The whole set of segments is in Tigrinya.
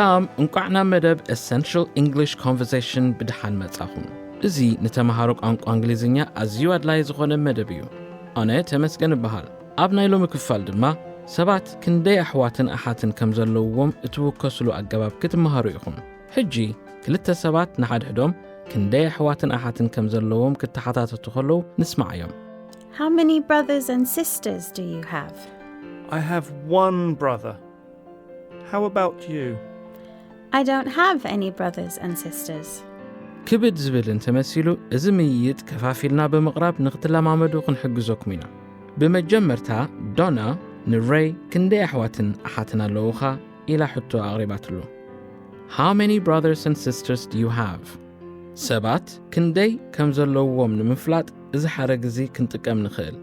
ሰላም፣ እንቋዕ ናብ መደብ Essential English Conversation ብደሓን መጻኹም። እዚ ንተምሃሮ ቋንቋ እንግሊዝኛ ኣዝዩ ኣድላዪ ዝኾነ መደብ እዩ። ኣነ ተመስገን እበሃል። ኣብ ናይ ሎሚ ክፋል ድማ ሰባት ክንደይ ኣሕዋትን ኣሓትን ከም ዘለውዎም እትውከስሉ ኣገባብ ክትመሃሩ ኢኹም። ሕጂ ክልተ ሰባት ንሓድሕዶም ክንደይ ኣሕዋትን ኣሓትን ከም ዘለዎም ክተሓታተቱ ከለዉ ንስማዓዮም። How many brothers and sisters do you have? I have one brother. How about you? I don't have any brothers and sisters. ክብድ ዝብል እንተመሲሉ፣ እዚ ምይይጥ ከፋፊልና ብምቕራብ ንክትለማመዱ ክንሕግዘኩም ኢና። ብመጀመርታ፣ ዶና ንሬይ ክንደይ ኣሕዋትን ኣሓትን ኣለዉኻ ኢላ ሕቶ ኣቕሪባትሉ። How many brothers and sisters do you have? ሰባት ክንደይ ከም ዘለውዎም ንምፍላጥ እዚ ሓረግ እዚ ክንጥቀም ንኽእል።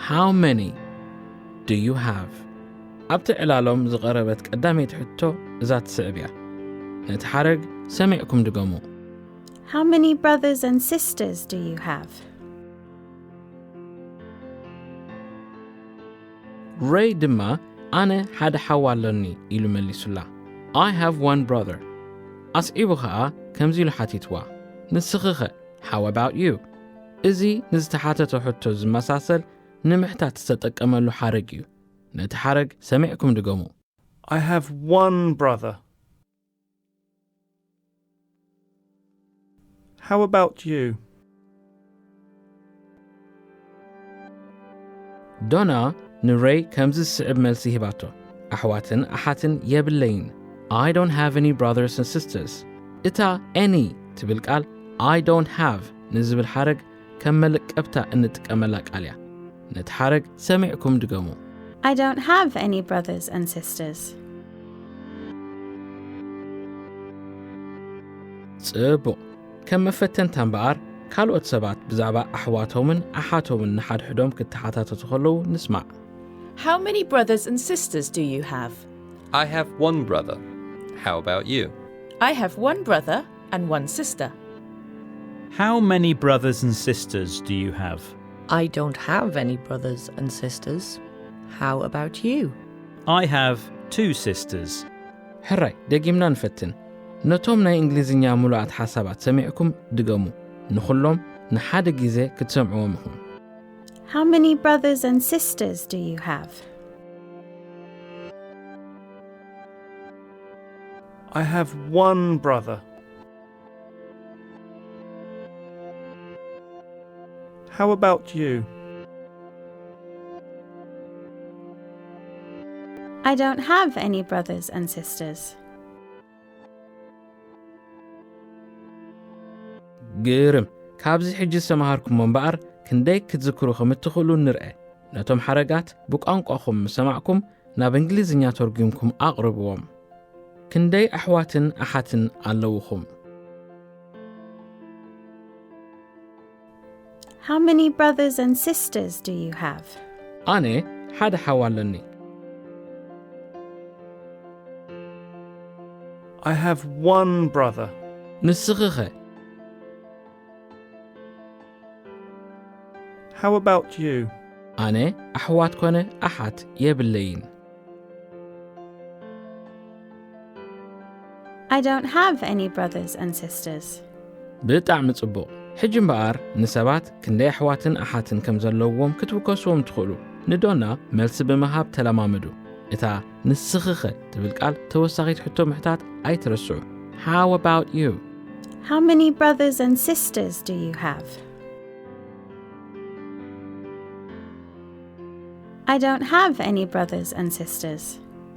How many do you have? ኣብቲ ዕላሎም ዝቐረበት ቀዳመይቲ ሕቶ እዛ ትስዕብ እያ። ነቲ ሓረግ ሰሚዕኩም ድገሙ። How many brothers and sisters do you have? ሬይ ድማ ኣነ ሓደ ሓው ኣሎኒ ኢሉ መሊሱላ። I have one brother። ኣስዒቡ ኸኣ ከምዚ ኢሉ ሓቲትዋ፣ ንስኺኸ? How about you? እዚ ንዝተሓተቶ ሕቶ ዝመሳሰል ንምሕታት ዝተጠቀመሉ ሓረግ እዩ። ነቲ ሓረግ ሰሚዕኩም ድገሙ። I have one brother. How about you? ዶና ንሬይ ከምዚ ዝስዕብ መልሲ ሂባቶ፣ ኣሕዋትን ኣሓትን የብለይን። I don't have any brothers and sisters። እታ any ትብል ቃል I don't have ንዝብል ሓረግ ከም መልቀብታ እንጥቀመላ ቃል እያ። ነቲ ሓረግ ሰሚዕኩም ድገሙ። I don't have any brothers and sisters. ጽቡቕ። ከም መፈተንታ እምበኣር፣ ካልኦት ሰባት ብዛዕባ ኣሕዋቶምን ኣሓቶምን ንሓድሕዶም ክተሓታተቱ ከለዉ ንስማዕ። How many brothers and sisters do you have? I have one brother. How about you? I have one brother and one sister. How many brothers and sisters do you have? I don't have any brothers and sisters. How about you? I have two sisters. ሕራይ፣ ደጊምና ንፈትን። ነቶም ናይ እንግሊዝኛ ምሉኣት ሓሳባት ሰሚዕኩም ድገሙ። ንኹሎም ንሓደ ግዜ ክትሰምዕዎም ኢኹም። How many brothers and sisters do you have? I have one brother. How about you? I don't have any brothers and sisters. ግርም። ካብዚ ሕጂ ዝተምሃርኩሞ እምበኣር ክንደይ ክትዝክሩ ከም እትኽእሉ ንርአ። ነቶም ሓረጋት ብቋንቋኹም ምስ ሰማዕኩም ናብ እንግሊዝኛ ተርጒምኩም ኣቕርብዎም። ክንደይ ኣሕዋትን ኣሓትን ኣለውኹም? How many brothers and sisters do you have? ኣነ ሓደ ሓው ኣለኒ። I have one brother. ንስኺኸ? How about you? ኣነ ኣሕዋት ኮነ ኣሓት የብለይን። I don't have any brothers and sisters. ብጣዕሚ ጽቡቕ። ሕጂ እምበኣር ንሰባት ክንደይ ኣሕዋትን ኣሓትን ከም ዘለውዎም ክትውከስዎም ትኽእሉ። ንዶና መልሲ ብምሃብ ተለማመዱ። እታ ንስኺኸ ትብል ቃል ተወሳኺት ሕቶ ምሕታት ኣይትረስዑ። How about you? How many brothers and sisters do you have? I don't have any brothers and sisters.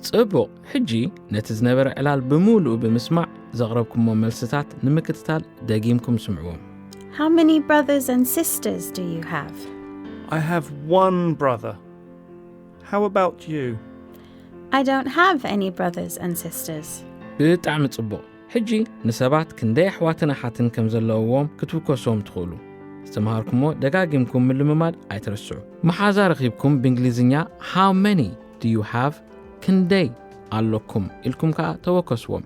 ጽቡቕ። ሕጂ ነቲ ዝነበረ ዕላል ብምሉኡ ብምስማዕ ዘቕረብኩሞ መልስታት ንምክትታል ደጊምኩም ስምዕዎም። How many brothers and sisters do you have? I have one brother. How about you? I don't have any brothers and sisters. ብጣዕሚ ጽቡቕ። ሕጂ ንሰባት ክንደይ ኣሕዋትን ኣሓትን ከም ዘለውዎም ክትውከስዎም ትኽእሉ። ዝተምሃርኩሞ ደጋጊምኩም ምልምማድ ኣይትረስዑ። መሓዛ ረኺብኩም ብእንግሊዝኛ How many do you have? ክንደይ ኣለኩም ኢልኩም ከኣ ተወከስዎም።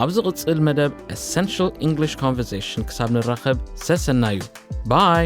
ኣብ ዝቕጽል መደብ Essential English Conversation ክሳብ ንራኸብ ሰሰናዩ። ባይ።